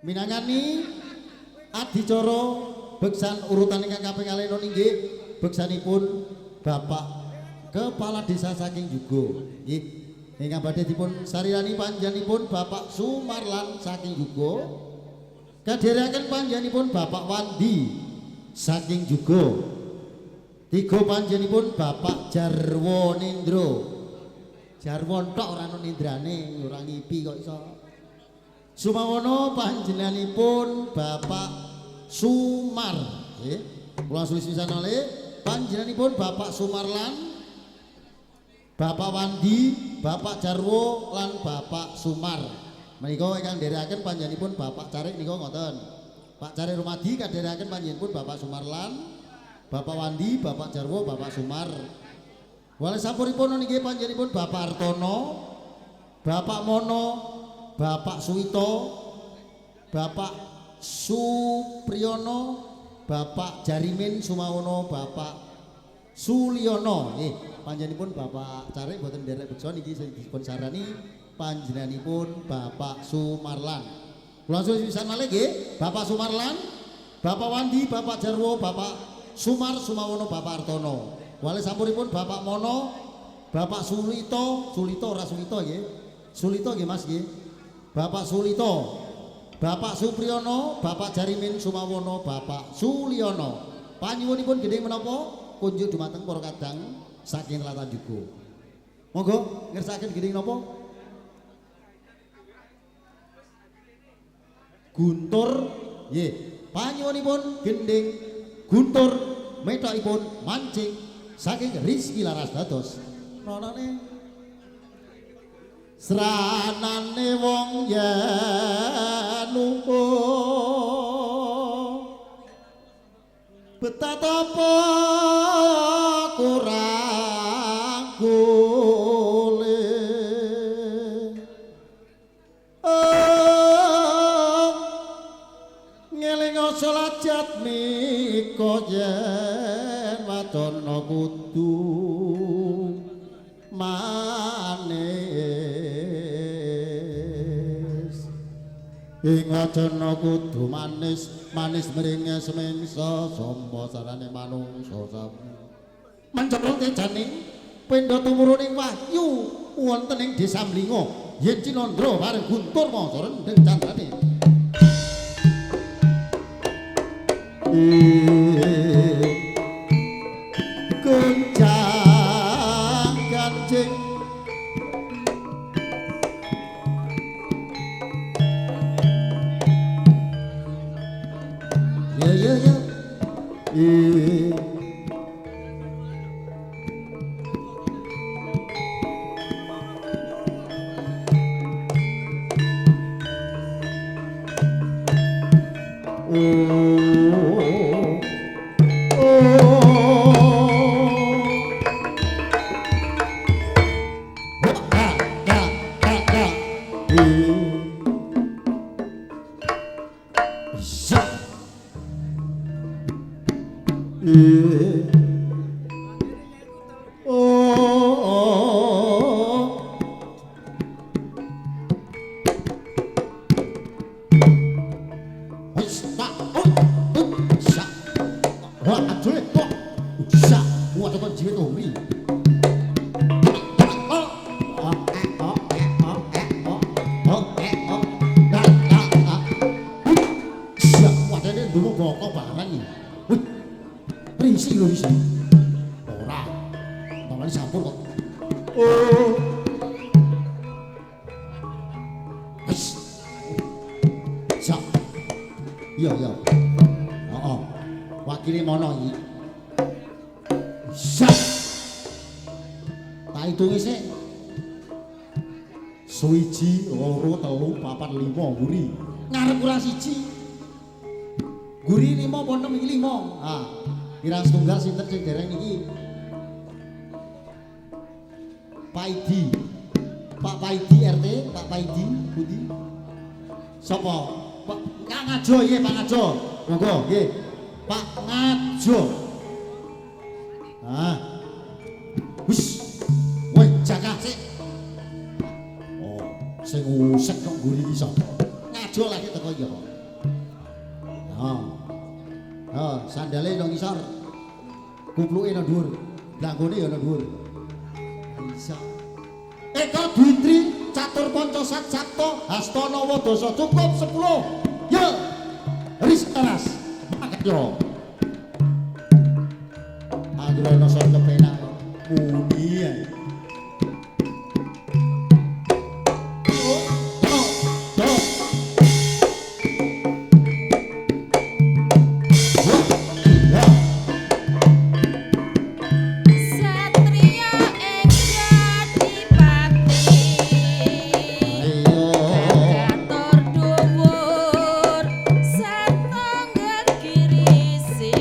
Minangkani adicara beksan urutan ingkang kaping kalih inggih beksanipun Bapak Kepala Desa saking Jugo. Nggih. Ingkang badhe dipun sarirani panjenenganipun Bapak Sumarlan saking Jugo. Kadherekaken panjenenganipun Bapak Wandi saking Jugo. Tiga panjenenganipun Bapak Jarwo Nindro. Jarwo tok ora ono nindrane, ora ngipi kok iso. Sumawono panjenenganipun Bapak Sumar. Nggih. Kula sulis pisan malih panjenenganipun Bapak Sumarlan, Bapak Wandi, Bapak Jarwo lan Bapak Sumar. Menika ingkang nderekaken panjenenganipun Bapak Carik nika ngoten. Pak Carik Rumadi kadherekaken panjenenganipun Bapak Sumarlan, Bapak Wandi, Bapak Jarwo, Bapak Sumar. Wale sampuripun niki panjenenganipun Bapak Hartono, Bapak Mono, Bapak Suwito, Bapak Supriyono, Bapak Jarimin Sumawono, Bapak Suliono. Nggih, panjenenganipun Bapak Carik boten nderek beksa niki sing dipun sarani panjenenganipun Bapak Sumarlan. Kula suwun pisan malih nggih, Bapak Sumarlan, Bapak Wandi, Bapak Jarwo, Bapak Sumar Sumawono, Bapak Hartono. Wale sampuripun Bapak Mono, Bapak Sulito, Sulito ora Sulito nggih. Sulito nggih Mas nggih. Bapak Sulito, Bapak Supriyono, Bapak Jarimin Sumawono, Bapak Suliono. Panyuwunipun gendhing menapa? Kunjuk dumateng para kadang saking Tlatah Jugo. Monggo ngersakaken gendhing napa? Guntur nggih. Panyuwunipun gendhing Guntur methokipun mancing saking Rizky Laras dados nonone sranane wong yen betapa kurang gule ngeling salat jatmika yen wacana kudu manis ing wacana kudu manis manis mringe semingsa samba sarane manungsa sami mencemplung tejaning penda tumuruning wahyu wonten ing desa Mlingo yen Cinandra bareng Guntur mangsa rendheng candrane. Goncang kancing ya ya ya Pak Ngajo. Ah. Wis. Woi, jakah sik. Oh, sing usek kok ngguri iki sapa? Ngajo lagi teko iki. iki kok. Oh. Oh, sandale nang ngisor. Kupluke nang dhuwur, blangkone ya nang dhuwur. Bisa. Eka Dwi Tri Catur Panca Sat Sapta Hasta Nawa Dasa cukup 10. Yo. Ris Eras. Makyo. Anggere ana sor kepenak muni ae. Satriya ing Jadipati Katur dhuwur satunggal girisi.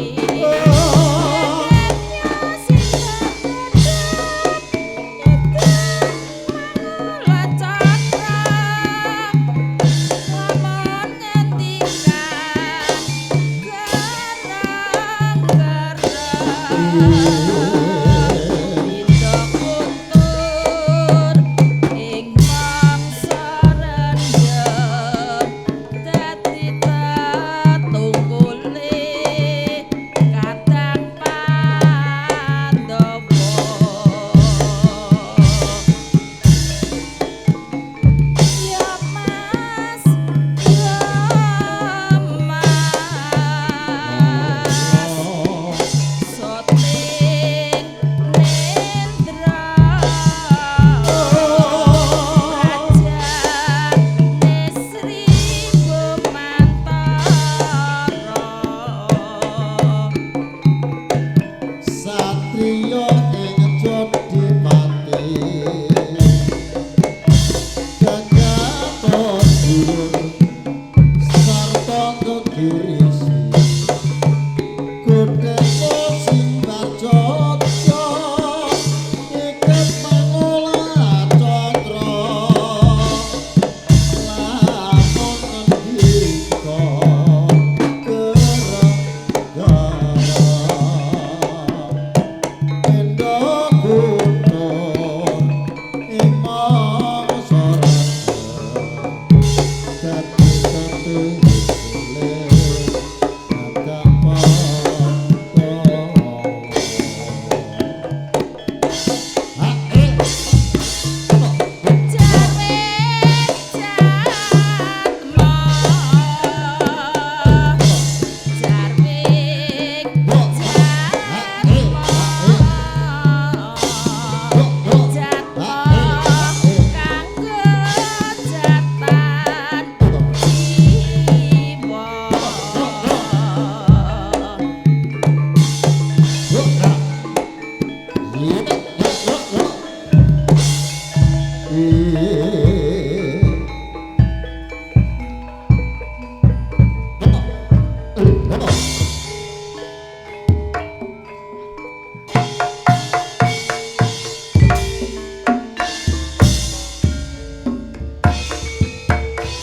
Kadang Pandhawa. Ya Mas, ya Mas, soting nendra raja Nesri Gumantara. Satriya ing Jodipati Gagator dhuwur sarta gegirisi Godhepa simbar caca iket mangola catra lamun ngendika gara-gara Endo kuntur ing mangsa dadi tetu le kadang padha. Ha eh. Jarwe jatmo, jarwe jatmo, jatmo kanggo jatan jiwa.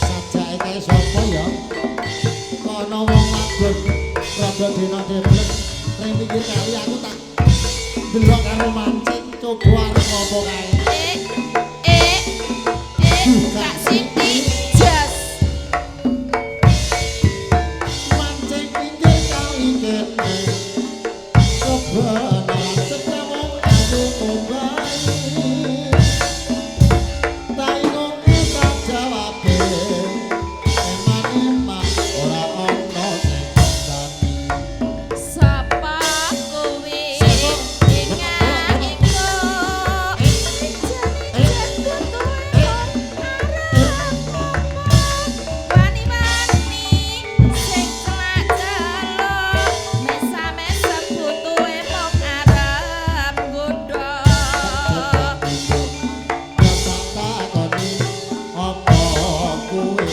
Sajake kae sapa ya? Kono wong wadon rada dena deblek ring pinggir kali aku tak delok karo mancing coba arep apa kae. Eh, eh, eh, Kak Siti jas. Mancing pinggir kali kene. Kebenaran sejamu aku mbayi. Taingoke tak jawabe. Eman-eman ora ana sing tani. Sapa kowe ingah iku wani-wani sing celak celuk mesam-mesem butuhe mung arep nggodha. Takoni apa kowe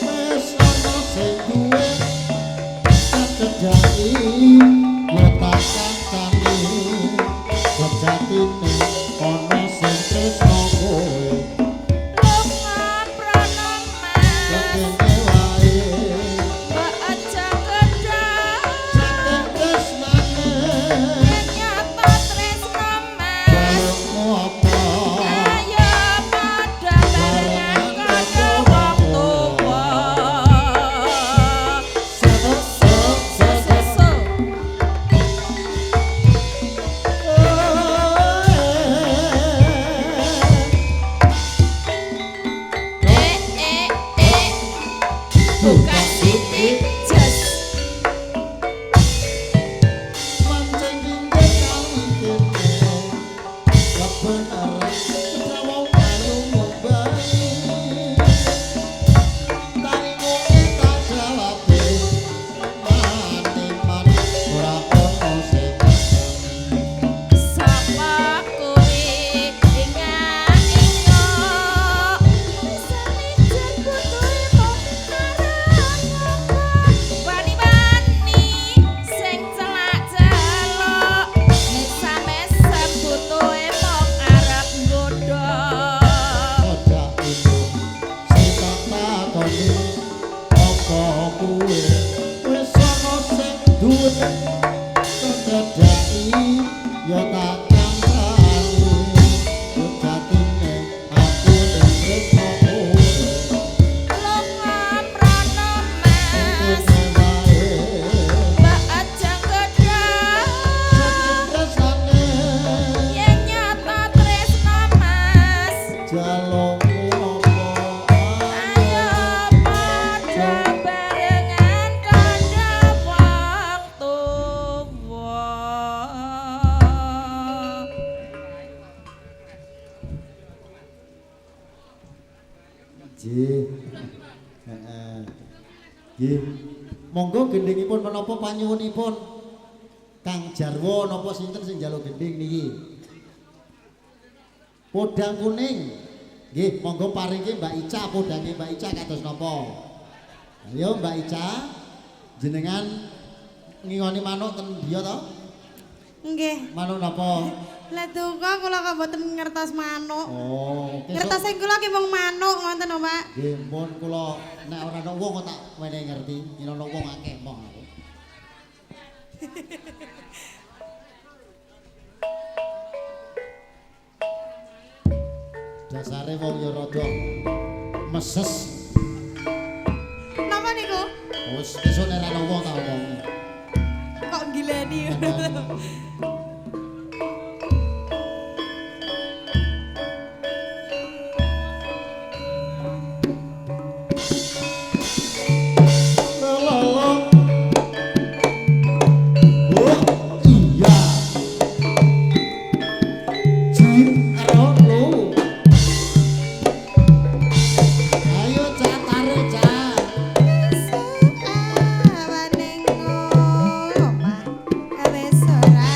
wis ana sing duwe cedhaki yo tak kancani sejatine ana sing tresno kowe. Lunga prana Mas, Kene wae mbok aja gedha. Saking tresnane Yen nyata tresno Mas, jalukmu apa. Ayo padha barengan kaya wong tuwa. Buka sithik jes. Mancing pinggir kali kene. Kebenaran wong ayu mbae. Taringoke tak jawabe. Mati-mati ora ono sing Sapa kuwi inga-inga samijen putuhe mung arep wani-wani sing celak-celok mesam-mesem butuhe mung arep nggodha. Kodak itu sing tak takoni apa kuwe wis ana sing duwe kecedhaki ya tak kancani sejatine aku ning tresno kowe. Lunga prana mas, kene wae mbak aja nggodha. Tresnane Yen nyata tresno mas, jalukmu apa? Ayo padha barengan kandha wong tuwa. Nggih. Heeh. Nggih. Monggo gendhingipun menapa panyuwunipun? Kang Jarwo napa sinten sing njaluk gendhing niki? Podang kuning. Nggih, monggo paringke Mbak Ica podange Mbak Ica kados napa? Ayo Mbak Ica, jenengan ngingoni manuk ten ndiya to? Nggih. Manuk napa? Lah duka kula kok mboten ngertos manuk. Oh, Ngertos sing kula ki mung manuk ngoten lho, Pak. Nggih, pun kula nek ora ana wong kok tak wenehi ngerti. Yen ana wong akeh mong aku. Dasare wong ya rada meses. Napa niku? Wis esuk nek ora ana wong tak omongi. Kok gileni. Lelolong. Oh, iya. Jin karo lu. Ayo Cak, tarik Cak. Awane ngomah wis ora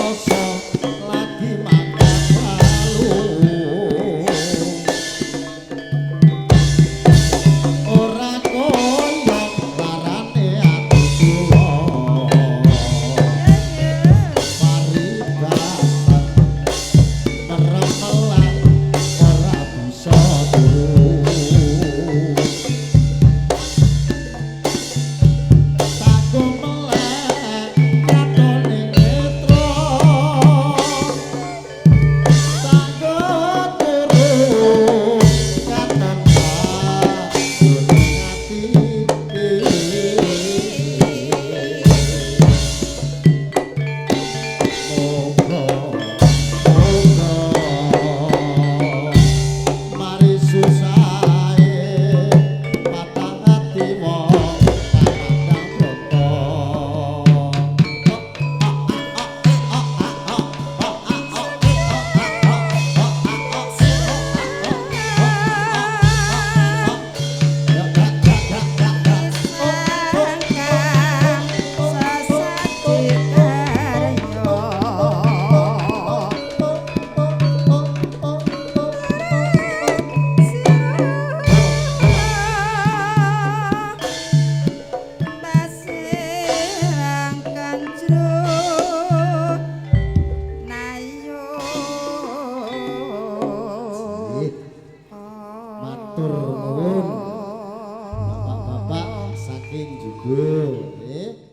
Rasa lagi makan balung. Ora kaya larane ati kula. Paribasan meremelan ora bisa turu. Taku melek katone netra. Tanggo turu katon ati. Moga moga mari susahe patang ati wong kamandang brata. Nggih. Matur nuwun Bapak-bapak saking juga nggih.